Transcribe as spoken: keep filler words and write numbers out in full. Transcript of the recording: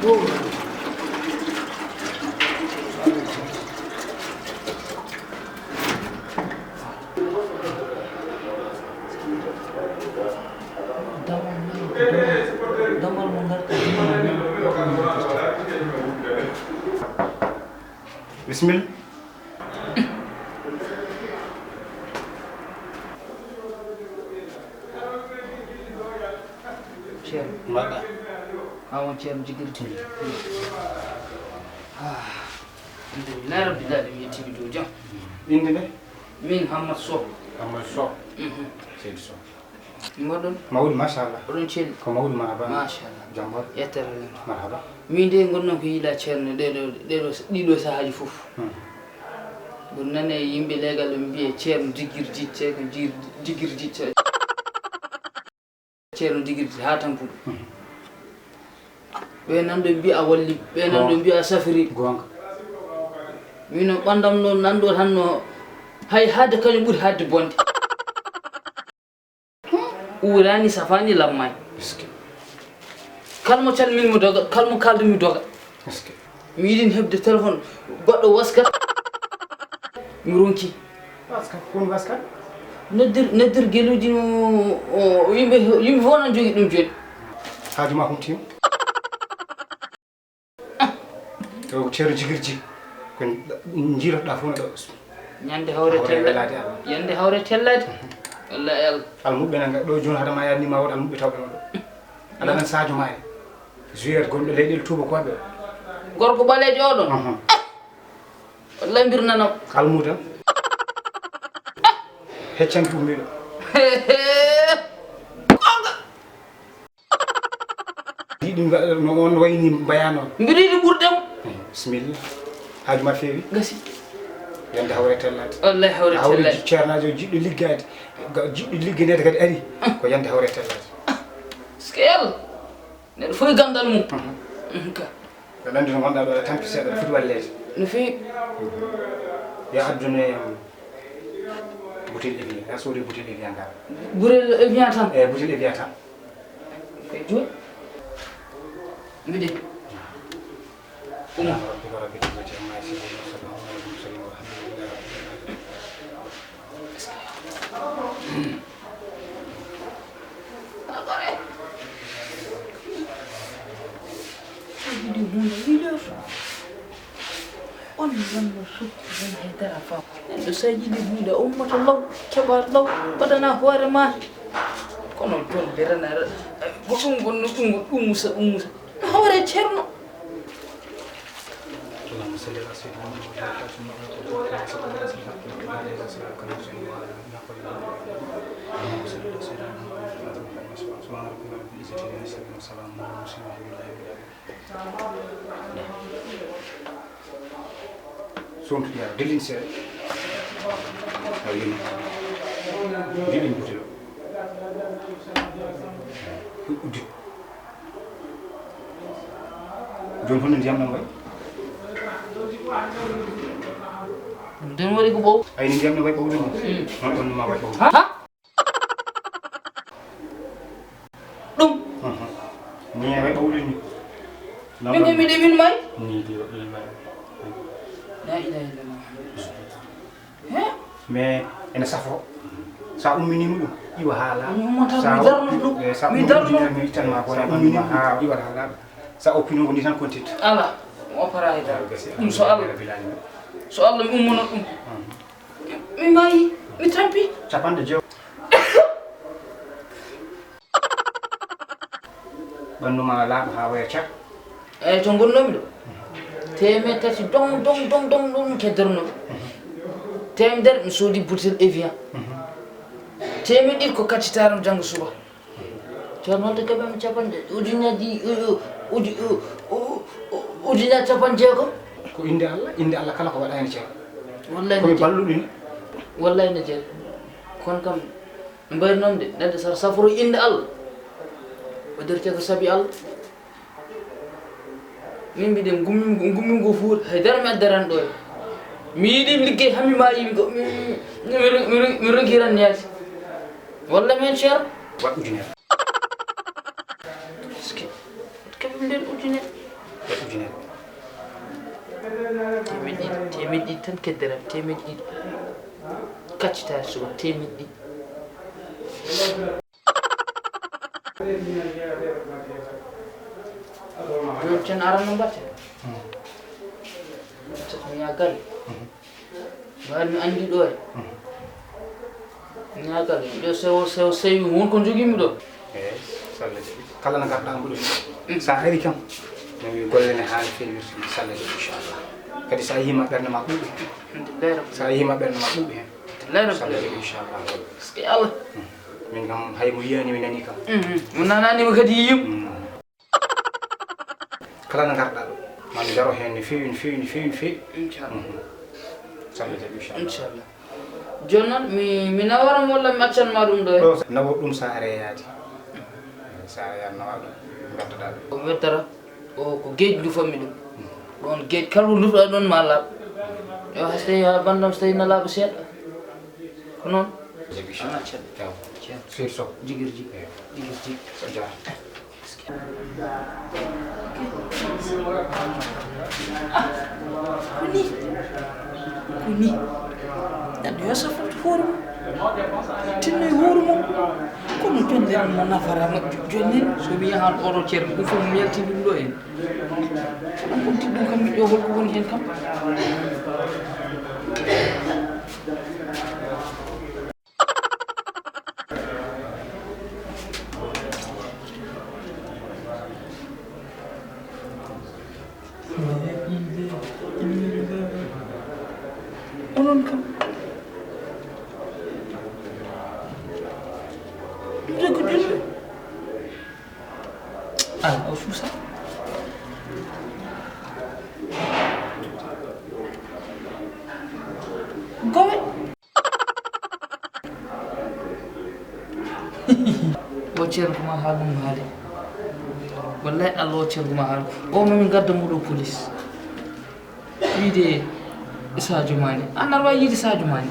Damal mo ngarta. Bismillah. Ceerno. Mbaɗa. A on ceerno jigirti. Ah. Alhamdulillah rabbil alamin, yettimi dow jam. Innde nde? Min Hammad Sow. Hammad Sow. Mhm. Seydi Sow. Mboɗon? Mawɗi, machallah. Oɗon celli? Ko mawɗi, marhaba. Machallah. Jam mboɗo. Yettere Allah. Marhaba. Min de ngonnon ko yiila ceerno ɗeɗo, ɗeɗo, ɗiɗo sahaaji fof. Hmm. Ɗum nane yimɓe leegal ɓe mbiye ceerno jigirjitte, ko jir-, jigirjitte. Ceerno jigirjitte haa tampuɗo. Hmm. Ɓe nan ɗo mbiya a walli, ɓe nan ɗo mbiya a safiri. Goonga. Min o ɓandam no nan ɗo tan no hay haade kañum ɓuri haade bonde. Uurani, safaani, lammaani. Est-ce que? Kala mo calmin mi doga, kala mo kaldumi doga. Est-ce que? Mi yiɗin heɓde téléphone goɗɗo waskat. Mi ronki. Waskat, ko woni waskat? Noddir, noddir geluuji no, o, yimɓe, yimɓe fof nan jogi ɗum jooni. Haaju ma humtima. Ɗo ko ceerno jigirji. Ko jiilotoɗa fof no ɗo. Ñande hawre tella. Welaade Allah. Ñande hawre tellaade. Wallahi Allah. Almuɓɓe nan ɗo jooni hade ma yaadni ma wood almuɓɓe tawɓe ma ɗo. Aɗa nan Sadio Mané. Joueur gonɗo leyɗeele tuubakooɓe. Gorko ɓaleejo oɗo. Mhm. Wallahi mbirnanam. Almuuda. Heccanki ummiɗo. Goonga. Yiɗi mba-, no on wayni mbayano. Mbiɗo yiɗi ɓurɗe mo. Eh, bisimilla. Haaju ma feewi? Gasi. Yande hawre tellaade. Wallahi hawre tellaade. Ceernaajo jiɗɗo liggaade. Ga-, jiɗɗo ligganeede kadi ari. Ko yande hawre tellaade. Skel. Neɗɗo fof e ganndal mum. Mhm. Mhm, ka. Mbeɗa anndi no ngonɗaa ɗo, aɗa tampi seeɗa, aɗa foti walleede. No feewi. Yo addu ne, um, butel Evian. Yaa soodi butel Evian ngal. Butel Evian tan? Eeyi, butel Evian tan. Ko jooni. Mbiɗe. Umu. Subhaana rabbika rabbil izzati amma yasifun, wa salaamun alal mursalin, walhamdulillahi rabbil alamin. Yiɗi huunde yiɗoto. On wonno sutti hen hay dara fam. Neɗɗo so yiɗi huunde, ummoto law, keɓa law, mbaɗana hoore ma. Kono jonde rena, ko ɗum wonno ɗum, ɗum musa, ɗum musa. Hoore ceerno. اللهم صل على سيدنا محمد وعلى آل سيدنا محمد وعلى آل سيدنا محمد وعلى آل سيدنا محمد. اللهم صل على سيدنا محمد وعلى آل سيدنا محمد. سبحان ربك رب العزة عما يصفون، وسلام على المرسلين، والحمد لله رب العالمين. Sontu yaa, dellin seeɗa. Awa, yoni. Dellin butel o. Uddi. Jooni, hono ndiyam ɗam wayi? Ɗum waɗi ko ɓow. Ay, ni ndiyam ɗam wayi ɓowde ni. Mm. Noon ɗon ma wayi ɓowde. Ha? Ɗum. Mhm. Ni e wayi ɓowde ni. Min de miɗo min may. Ni de waɗi may. La ilaha illallah. He? Mais ene safoo. Sa umminiima ɗum, iwa haa laaɓa. Mi ummata, mi darno ɗum. Eh, sa mi darno. Mi ittan ma ko sa umminiima ɗum, iwa haa laaɓa. Sa oppini ko ni tan kontinta. Ala, mi oppata hay dara. Ɗum so Allah. So Allah mi ummono ɗum. Hmm. Mi maayi, mi tampi. Capanɗe jeego. Ɓanndu ma laaɓa haa waya car. Eeyi, to ngonnomi ɗo. Teemeɗɗe tati dong, dong, dong, dong, ɗum keddoronoomi. Teemedere mi soodi butel Evian. Teemeɗɗe ɗiɗi ko kaccitaram janngo suba. Ceerno, holto keɓami capanɗe, ujunnaaji, u-, u-, uju-, u-, u-, u-, ujunnaaji capanɗe jeegom? Ko innde Allah, innde Allah kala ko waɗa heen ceerno. Wallahi ko mi balluɗo ni. Wallahi ne jeeɗi. Kono kam, mbayri noon de, neɗɗo sara safro innde Allah. O dertee ko sabi Allah. Min mbiɗen gummi, gummi ngo fuur, hay dara mi addaran ɗo. Mi yiɗi mi liggey, hammi ma yimi ko, mi, mi, mi, mi, mi ronkiran yaasi. Walla men ceer. Waɗ ujunere. Est-ce que, keɓi nden ujunere. Ujunere. Teemeɗɗe ɗiɗi, teemeɗɗe ɗiɗi tan keddiram, teemeɗɗe ɗiɗi. Kaccitaa suka, teemeɗɗe ɗiɗi. Yo, cen aran no mbatte. Hmm. Cen mi yaa galle. Hmm. Mi ari mi anndi ɗo e. Hmm. Mi yaa galle. Ɗo sewo, sewo, sewi, won ko njogiimi ɗo. Eey, so Allah jaɓi. Kala no ngarɗaa mbuɗo heen. Hmm. So a ari kam, mi wiy golle ne haa no feewi, so Allah jaɓi, inchallah. Kadi so a yii ma ɓernde ma ɓuuɓi heen. Alhamdulillah rabbil. So a yii ma ɓernde ma ɓuuɓi heen. Alhamdulillah rabbil. So Allah jaɓi, inchallah. Parce que Allah. Hmm. Min kam hay mo yiyaani mi nanii kam. Mhm. Mo nanaani mo kadi yiyiima. Mm. Kala no ngarɗaa ɗo, maa mi daro heen no feewi, no feewi, no feewi, no feewi. Inchallah. Mhm. So Allah jaɓi, inchallah. Inchallah. Jooni noon, mi, mi nawora mo walla mi accan ma ɗum ɗo e? Ɗo, nawo ɗum so a reyaade. So a reyaade, nawa ɗum, ngaddoɗaa ɗum. Ko weddata? O ko geej ndu fammi ɗum. Ɗon geej kala ko ndufɗa ɗon ma laaɓ. Yo hay so tawi ha bandam so tawi na laaɓa seeɗa. Ko noon. Jaɓi. Ana ceeɗa. Yaw. Ceeɗa. Sir Sow. Jigir jig. Eyo. Jigir jig. Ko jaa. Ah, ko ni. Ko ni. Neɗɗo yo safrata hoore mum. Tinno e hoore mum. Kono jonde ɗum mo nafara mo jo-, jonnen so mi yahan oɗo ceerno ɗum fof mi yalti ɗum ɗo en. Ɗum ko tiɗɗum kam miɗo holko woni hen kam. Onon kam. Ɗum de ko julɓe. Ah, o suusa. Gome. O ceerno ko ma haal mum haali. Wallahi Allah o ceerno ko ma haal. O mami gadda mo ɗo police. Wiide Sadio Mané. An aɗa wawi yiide Sadio Mané.